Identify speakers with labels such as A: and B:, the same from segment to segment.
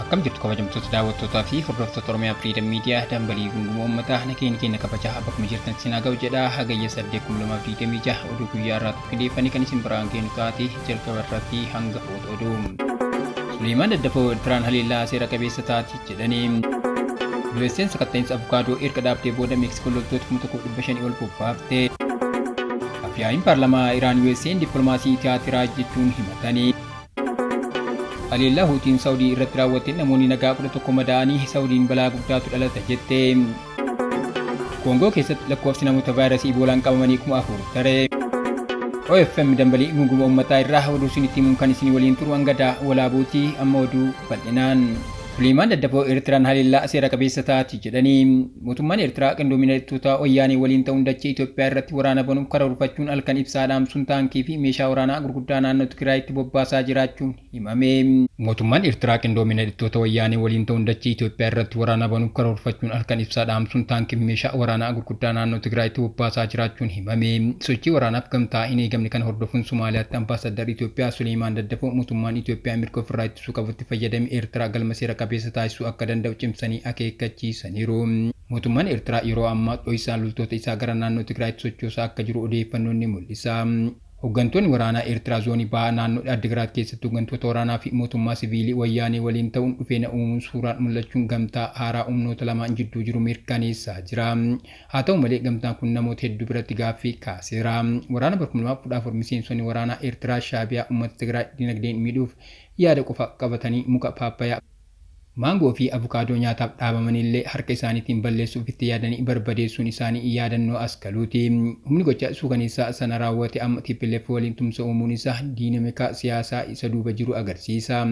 A: Akkam jirtu kabajamtoota daawwattootaa fi hordoftoota Oromiyaa Freedom Media, dambalii gunguma uummataa, nageenya keenya kabajaa bakkuma jirtan isin haa ga'u jedha. Hagayya 8 2026 oduu guyyaa irraa qindeeffanii kan isin biraan geenu taate, jalqaba irratti hanga oduu. Suleemaan Daddafoo Eertiraan haleellaa seera qabeessa taati jedhanii. USA'n sakatta'iinsa abukaadoo erga dhaabdee booda Meeksikoo loltoota 1500 ol bobbaafte. Afyaa'iin paarlamaa Iraan USA'n dippiloomaasii tiyaatiraa jechuun himatanii. Haleellaa Huutiin Saawudii irratti raawwateen namoonni nagaa 11 madaa'anii, Saawudiin balaa guddaatu dhalata jette. Koongoo keessatti lakkoofsi namoota vaayirasii Iboolaan qabamanii 4000 tare. OFM dambalii gunguma uummataa irraa oduu isinitti himuun kan isin waliin turu hangadaa walaabuuti, amma oduu bal'inaan. Suleemaan Daddafoo Eertiraan haleellaa seera qabeessa taati jedhanii. Mootummaan Eertiraa qindoomina hidhattoota wayyaanee waliin ta'uun dachee Itoophiyaa irratti waraana banuuf karoorfachuun halkan ibsaa dhaamsuun taankii fi meeshaa waraanaa gurguddaa naannoo Tigraayitti bobbaasaa jiraachuun himame. Mootummaan Eertiraa qindoomina hidhattoota wayyaanee waliin ta'uun dachee Itoophiyaa irratti waraana banuuf karoorfachuun halkan ibsaa dhaamsuun taankii fi meeshaa waraanaa gurguddaa naannoo Tigraayitti bobbaasaa jiraachuun himame. Sochii waraanaaf gamtaa hin eegamne kana hordofuun Somaaliyaatti ambaasaddarri Itoophiyaa Suleemaan Daddafoo mootummaan Itoophiyaa mirga ofirraa ittisuu qabutti fayyadame Eertiraa galma seera qabeessa taasisuu akka danda'u cimsanii akeekkachiisaniiru. Mootummaan Eertiraa yeroo ammaa dhoksaan loltoota isaa gara naannoo Tigraayitti sochoosaa akka jiru odeeffannoon ni mul'isa. Hooggantoonni waraanaa Eertiraa zoonii bahaa naannoo Addigiraat keessatti hooggantoota waraanaa fi mootummaa siviilii wayyaanee waliin ta'uun dhufeena uumuun suuraan mul'achuun gamtaa haaraa humnoota lamaan jidduu jiru mirkaneessaa jira. Haa ta'u malee gamtaan kun namoota hedduu biratti gaaffii kaaseera. Waraana bara 2014 miseensonni waraanaa Eertiraa Shaabiyaa uummata Tigraay dinagdeen miidhuuf yaada qofa qabatanii muka paappayaa, maangoo fi avukaadoo nyaataaf dhaabamanillee harka isaaniitiin balleessuuf itti yaadanii barbadeessuun isaanii yaadannoo as galuuti. Humni gocha suukaneessaa sana raawwate amma TPLF waliin tumsa uumuun isaa diinamikaa siyaasaa isa duuba jiru agarsiisa.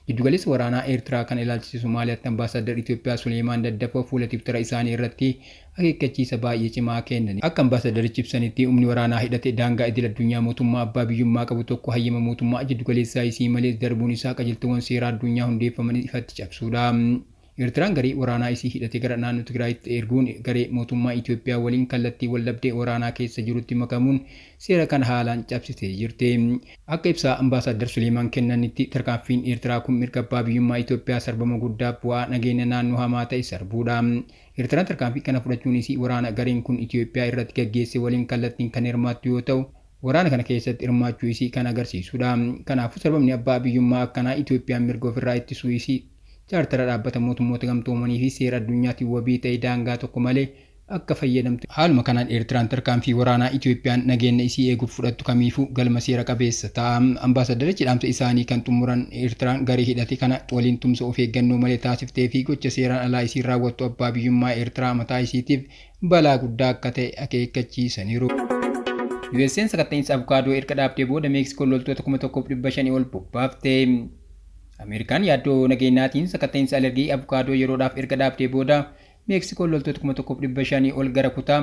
A: Giddugaleessa waraanaa Eertiraa kana ilaalchise Somaaliyaatti ambaasaaddarri Itoophiyaa Suleemaan Daddafoo fuula Tiwutara isaanii irratti akeekkachiisa baay'ee cimaa kennani. Akka ambaasadarichi ibsanitti, humni waraanaa hidhate daangaa idil-addunyaa mootummaa abbaa biyyummaa qabu tokko hayyama mootummaa jiddugaleessaa isii malee darbuun isaa qajeeltowwan seeraa addunyaa hundeeffaman ifatti cabsuudha. Eertiraan garee waraanaa isii hidhate gara naannoo Tigraayitti erguun garee mootummaa Itoophiyaa waliin kallattii waldhabdee waraanaa keessa jirutti makamuun seera kana haalaan cabsitee jirti. Akka ibsa Ambaasaddar Suleemaan kennanitti, tarkaanfiin Eertiraa kun mirga abbaa biyyummaa Itoophiyaa sarbama guddaa, bu'aa nageenya naannoo hamaa ta'e sarbuudha. Eertiraan tarkaanfii kana fudhachuun isii waraana gareen kun Itoophiyaa irratti gaggeesse waliin kallattiin kan hirmaattu yoo ta'u, waraana kana keessatti hirmaachuu isii kan agarsiisudha. Kanaafuu sarbamni abbaa biyyummaa akkanaa Itoophiyaan mirga ofirraa ittisuu isii chaartara dhaabbata mootummoota gamtoomanii fi seera addunyaatiin wabii ta'e daangaa tokko malee akka fayyadamtu. Haaluma kanaan Eertiraan tarkaanfii waraanaa Itoophiyaan nageenya isii eeguuf fudhattu kamiifuu galma seera qabeessa ta'a. Ambaasadarichi dhaamsa isaanii kan xumuran Eertiraan garee hidhate kana waliin tumsa of eeggannoo malee taasiftee fi gocha seeraan alaa isiin raawwattu abbaa biyyummaa Eertiraa mataa isiitiif balaa guddaa akka ta'e akeekkachiisaniiru. USA'n sakatta'iinsa abukaadoo erga dhaabdee booda Meeksikoon loltoota 1500 ol bobbaafte. Ameerikaan yaaddoo nageenyaatiin sakatta'iinsa alergii abukaadoo yeroodhaaf erga dhaabdee booda Meeksikoon loltoota 1500 ol gara kutaa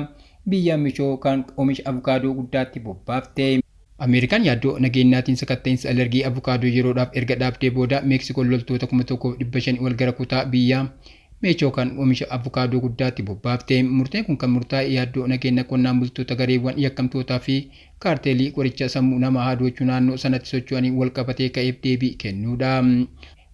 A: biyya Michookaan oomisha avukaadoo guddaatti bobbaafte. Ameerikaan yaaddoo nageenyaatiin sakatta'iinsa alergii avukaadoo yeroodhaaf erga dhaabdee booda Meeksikoon loltoota 1500 ol gara kutaa biyya Michookaan oomisha avukaadoo guddaatti bobbaafte. Murteen kun kan murtaa'e yaaddoo nageenya qonnaan bultoota gareewwan yakkamtootaa fi kaarteelii qoricha sammuu namaa hadoochuu naannoo sanatti socho'anii wal qabatee ka'eef deebii kennuudha.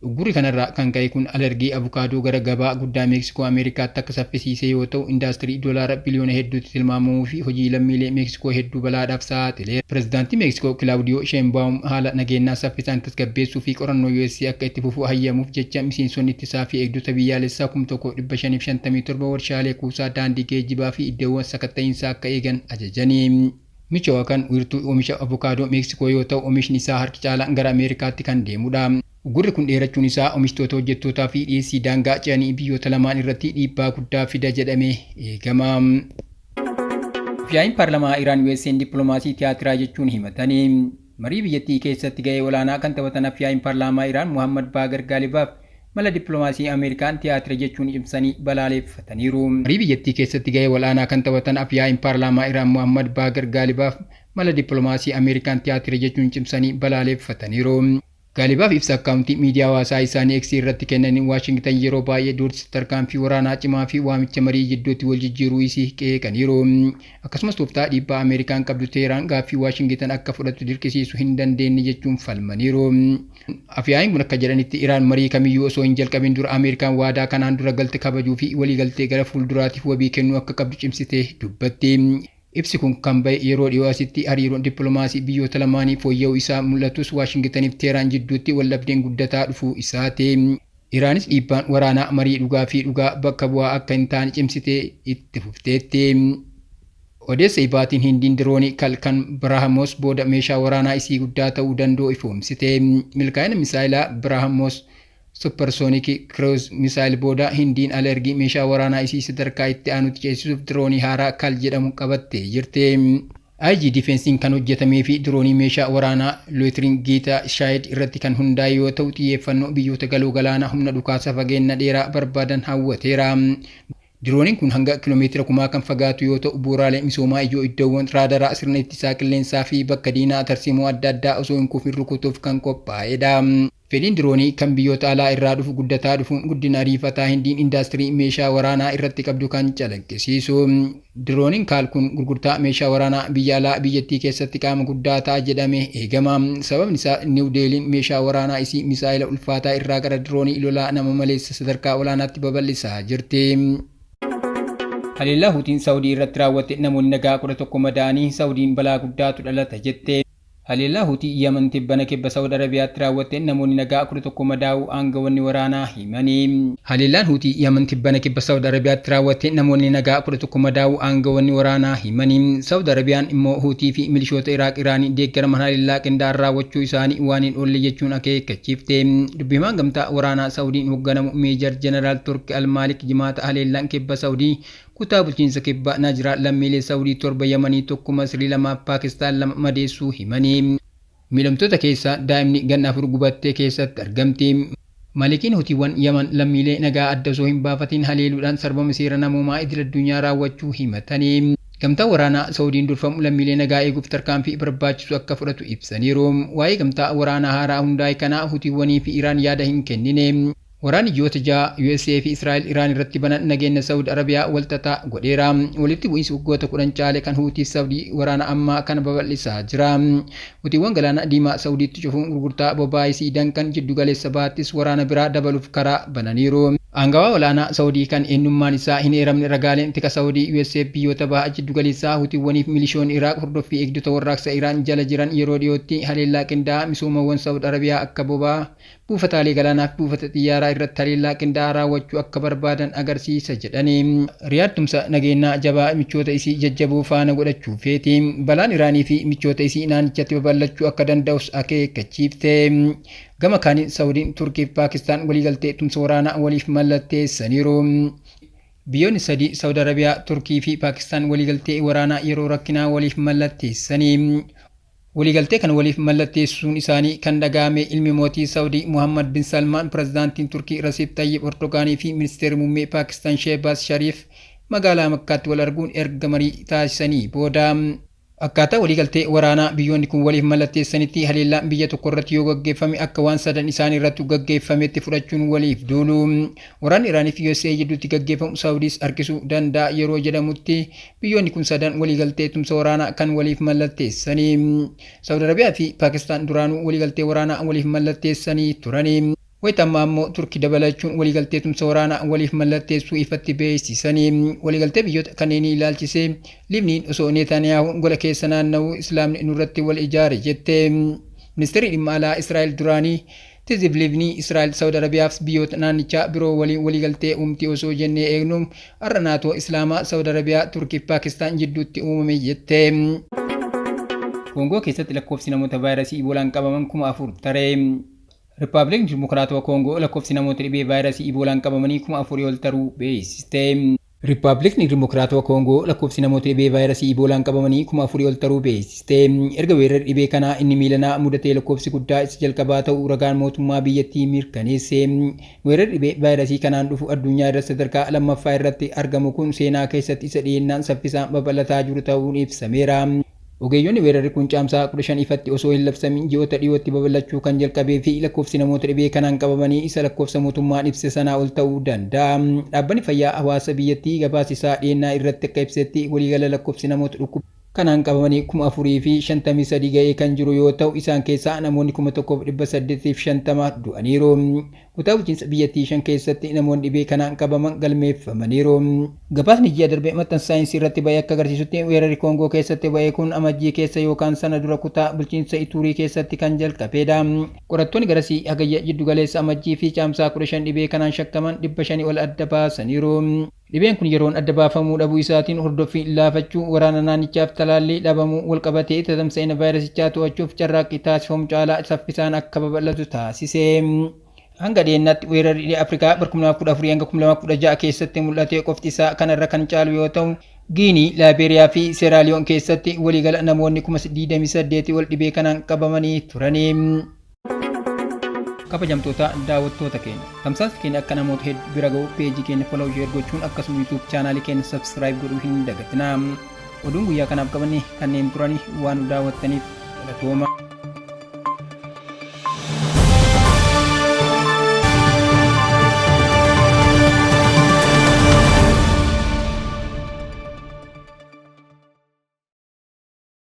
A: Uggurri kanarraa kan ka'e kun alergii avukaadoo gara gabaa guddaa Meeksikoo Ameerikaatti akka saffisiisee yoo ta'u, indaastirii doolaara biliyoona hedduutti tilmaamamuu fi hojii lammiilee Meeksikoo hedduu balaadhaaf saaxileera. Pirezidaantii Meeksikoo Kilaawudiyoo Sheenbaawum haala nageenyaa saffisaan tasgabbeessuu fi qorannoo US akka itti fufu hayyamuuf jecha miseensonni ittisaa fi eegdota biyyaalessaa 1557 warshaalee kuusaa, daandii geejjibaa fi iddoowwan sakatta'iinsaa akka eegan ajajani. Michooakan wiirtuu oomisha avokaadoo Meeksikoo yoo ta'u, oomishni isaa harki caalaan gara Ameerikaatti kan deemudha. Uggurri kun dheerachuun isaa oomishtoota, hojjettootaa fi dhiyeessii daangaa ce'anii biyyoota lamaan irratti dhiibbaa guddaa fida jedhamee eegama. Yaa'iin paarlamaa Iraan USA'n dippiloomaasii tiyaatiraa jechuun himatanii. Marii biyyattii keessatti ga'ee olaanaa kan taphatan afyaa'iin paarlaamaa Iraan Muhammad Baagar Gaalibaaf mala dippiloomaasii Ameerikaan tiyaatira jechuun cimsanii balaaleffataniiru. Marii biyyattii keessatti ga'ee olaanaa kan taphatan afyaa'iin paarlaamaa Iraan Muhammad Baagar Gaalibaaf mala dippiloomaasii Ameerikaan tiyaatira jechuun cimsanii balaaleffataniiru. Gaalibaaf ibsa akkaawuntii miidiyaa hawaasaa isaanii X irratti kennaniin Waashingtan yeroo baay'ee doorsisa tarkaanfii waraanaa cimaa fi waamicha marii jidduutti wal jijjiiruu isii qeeqaniiru. Akkasumas tooftaa dhiibbaa Ameerikaan qabdu Teheraan gaaffii Waashingtan akka fudhattu dirqisiisuu hin dandeenye jechuun falmaniiru. Afyaa'iin kun akka jedhanitti Iraan marii kamiyyuu osoo hin jalqabin dura Ameerikaan waadaa kanaan dura galte kabajuu fi waliigaltee gara fuulduraatiif wabii kennuu akka qabdu cimsitee dubbatti. Ibsi kun kan ba'e yeroo dhiyoo asitti hariiroon dippiloomaasii biyyoota lamaanii fooyya'uu isaa mul'atus Waashingtaniif Teheraan jidduutti waldhabdeen guddataa dhufuu isaati. Iraanis dhiibbaan waraanaa marii dhugaa fi dhugaa bakka bu'aa akka hin taane cimsitee itti fufteetti. Odeessa ibaatiin Hindiin diroonii kan Biraahamos booda meeshaa waraanaa isii guddaa ta'uu danda'u ifoomsite. Milkaa'ina misaayilaa Biraahamos supersonic cruise missile booda Hindiin alergii meeshaa waraanaa isii sadarkaa itti aanutti ceesisuuf diroonii haaraa Kal jedhamu qabattee jirti. IG Difeensiin kan hojjetamee fi diroonii meeshaa waraanaa Lootirin Giitaa Shaayid irratti kan hundaa'e yoo ta'u xiyyeeffannoo biyyoota galoo galaanaa humna dhukaasa fageenya dheeraa barbaadan hawwateera. Dirooniin kun hanga kiiloomeetira 1000 kan fagaatu yoo ta'u bu'uuraalee misoomaa ijoo iddoowwan raadaraa sirna ittisaa qilleensaa fi bakka diinaa tarsiimoo adda addaa osoo hin kufin rukutuuf kan qophaa'edha. Fedhiin diroonii kan biyyoota alaa irraa dhufu guddataa dhufuun guddina ariifataa Hindiin indaastirii meeshaa waraanaa irratti qabdu kan calaqqisiisu. Dirooniin Kaal kun gurgurtaa meeshaa waraanaa biyya alaa biyyattii keessatti qaama guddaa ta'a jedhamee eegama. Sababni isaa Niw Deeliin meeshaa waraanaa isii misaayila ulfaataa irraa gara diroonii lolaa nama maleessa sadarkaa olaanaatti babal'isaa jirti. Haleellaa Huutiin Saawudii irratti raawwatte namoonni nagaa 11 madaa'anii Saawudiin balaa guddaatu dhalata jette. Haleellaa Huutii Yaman tibbana kibba Saawud Arabiyaatti raawwatte namoonni nagaa 11 madaa'uu aangawoonni waraanaa himanii. Haleellaan Huutii Yaman tibbana kibba Saawud Arabiyaatti raawwatte namoonni nagaa 11 madaa'uu aangawoonni waraanaa himanii. Saawud Arabiyaan immoo Huutii fi milishoota Iraaq Iraanii deeggaraman haleellaa qindaa'aa raawwachuu isaanii waan hin oolle jechuun akeekkachiifte. Dubbihimaan gamtaa waraanaa Saawudiin hoogganamu Meejar Jeneraal Turki Almaalik jimaata haleellaan kibba Saawudii kutaa bulchiinsa kibba Najiraa lammiilee Saawudii 7 Yamanii 1 Masrii 2 Paakistaan 2 madeessuu himanii. Miidhamtoota keessaa daa'imni ganna 4 gubattee keessatti argamti. Malikiin Hutiiwwan Yaman lammiilee nagaa adda osoo hin baafatiin haleeluudhaan sarbama seera namoomaa idil addunyaa raawwachuu himatanii. Gamtaa waraanaa Saawudiin durfamu lammiilee nagaa eeguuf tarkaanfii barbaachisu akka fudhatu ibsaniiru. Waa'ee gamtaa waraanaa haaraa hundaa'e kanaa Hutiiwwanii fi Iraan yaada hin kennine. Waraanni ji'oota 6 USA fi Israa'el Iraan irratti banan nageenya Saawud Arabiyaa walxaxaa godheera. Walitti bu'iinsi waggoota 10 caale kan Huutii Saawudii waraana ammaa kana babal'isaa jira. Hutiiwwan galaana diimaa Saawudiitti cufuun gurgurtaa boba'aa isii danqan jiddu galeessa baattis waraana biraa dabaluuf karaa bananiiru. Aangawaa olaanaa Saawudii kan eenyummaan isaa hin eeramne ragaaleen tika Saawudii USA biyyoota baha jiddu galeessaa Hutiiwwaniif milishoonni Iraaq hordoffii eegdota warraaqsa Iraan jala jiran yeroo dhiyootti haleellaa qindaa'aa misoomawwan Saawud Arabiyaa akka boba'aa buufataalee galaanaa fi buufata xiyyaaraa irratti haleellaa qindaa'aa raawwachuu akka barbaadan agarsiisa jedhanii. Riyaad tumsa nageenyaa jabaa michoota isii jajjaboo faana godhachuu feeti. Balaan Iraanii fi michoota isii naannichatti babal'achuu akka danda'us akeekkachiifte. Gama kaaniin Saawudiin, Turkii fi Paakistaan waliigaltee tumsa waraanaa waliif mallatteessaniiru. Biyyoonni sadii Saawud Arabiyaa, Turkii fi Paakistaan waliigaltee waraanaa yeroo rakkinaa waliif mallatteessanii. Waliigaltee kan waliif mallatteessuun isaanii kan dhaga'ame ilmi mootii Saawudii Muhammad bin Salmaan, pirezidaantiin Turkii Rasiib Tayyip Erdogaanii fi ministeerri muummee Paakistaan Shehbaaz Shariif magaalaa Makkaatti wal arguun erga marii taasisanii booda. Akkaataa waliigaltee waraanaa biyyoonni kun waliif mallatteessanitti haleellaan biyya tokko irratti yoo gaggeeffame akka waan sadan isaanii irratti gaggeeffametti fudhachuun waliif duulu. Waraanni Iraanii fi USA jidduutti gaggeeffamu Saawudiis harkisuu danda'a yeroo jedhamutti biyyoonni kun sadan waliigaltee tumsa waraanaa kan waliif mallatteessanii. Saawud Arabiyaa fi Paakistaan duraanuu waliigaltee waraanaa waliif mallatteessanii turanii. Wayita ammaa immoo Turki dabalachuun waliigaltee tumsa waraanaa waliif mallatteessuu ifatti beeksisanii. Waliigaltee biyyoota kanneenii ilaalchisee Livniin osoo Netaniyaahuun gola keessa naanna'uu Islaamni nurratti wal ijaare jette. Ministeerri dhimma alaa Israa'el duraanii Tizib Livnii Israa'el Saawud Arabiyaaf biyyoota naannichaa biroo waliin waliigaltee uumti osoo jennee eegnu har'a naatoo Islaamaa Saawud Arabiyaa, Turkii fi Paakistaan jidduutti uumame jette. Koongoo keessatti lakkoofsi namoota vaayirasii Iboolaan qabaman 4000 tare. Rippaabliikni Dimokiraatawaa Koongoo lakkoofsi namoota dhibee vaayirasii Iboolaan qabamanii 4000 ol taruu beeksiste. Rippaabliikni Dimokiraatawaa Koongoo lakkoofsi namoota dhibee vaayirasii Iboolaan qabamanii 4000 ol taruu beeksiste. Erga weerarri dhibee kanaa inni miilanaa mudatee lakkoofsi guddaa isa jalqabaa ta'uu ragaan mootummaa biyyattii mirkaneesse. Weerarri dhibee vaayirasii kanaan dhufu addunyaa irratti sadarkaa lammaffaa irratti argamu kun seenaa keessatti isa dhiyeennaan saffisaan babal'ataa jiru ta'uun ibsameera. Ogeeyyonni weerarri kun Caamsaa 15 ifatti osoo hin labsamin ji'oota dhiyootti babal'achuu kan jalqabee fi lakkoofsi namoota dhibee kanaan qabamanii isa lakkoofsa mootummaan ibse sanaa ol ta'uu danda'a. Dhaabbanni fayyaa hawaasa biyyattii gabaasa isaa dhiyeennaa irratti akka ibsetti, waliigala lakkoofsi namoota dhukkuba kanaan qabamanii 4,053 ga'ee kan jiru yoo ta'u, isaan keessaa namoonni 1,850 du'aniiru. Kutaa bulchiinsa biyyattii 5 keessatti namoonni dhibee kanaan qabaman galmeeffamaniiru. Gabaasni ji'a darbe maxxansa saayinsii irratti ba'e akka agarsiisutti, weerarri Koongoo keessatti ba'e kun Amajjii keessa yookaan sana dura kutaa bulchiinsa Ituurii keessatti kan jalqabedha. Qorattoonni garasii Hagayya jiddugaleessa, Amajjii fi Caamsaa 15 dhibee kanaan shakkaman 500 ol adda baasaniiru. Dhibeen kun yeroon adda baafamuu dhabuu isaatiin hordoffii laafachuu, waraana naannichaaf talaallii dhabamuu walqabatee tatamsa'ina vaayirasichaa to'achuuf carraaqqii taasifamu caalaa saffisaan akka babal'atu taasise. Hanga dhiyeenyaatti weerarri dhiha Afrikaa bara 2014 hanga 2016 keessatti mul'ate qofti isaa kanarra kan caalu yoo ta'u, Giinii, Laayibeeriyaa fi Seeraaliyoon keessatti waliigala namoonni 28,000 ol dhibee kanaan qabamanii turani. Kabajamtoota daawwattoota keenya, tamsaasni keenya akka namoota hedduu bira ga'u peejii keenya follow, share gochuun akkasuma YouTube chaanaalii keenya subscribe godhuu hin dagatinaa. Oduun guyyaa kanaaf qabanne kanneen turani. Waan nu daawwattaniif galatooma.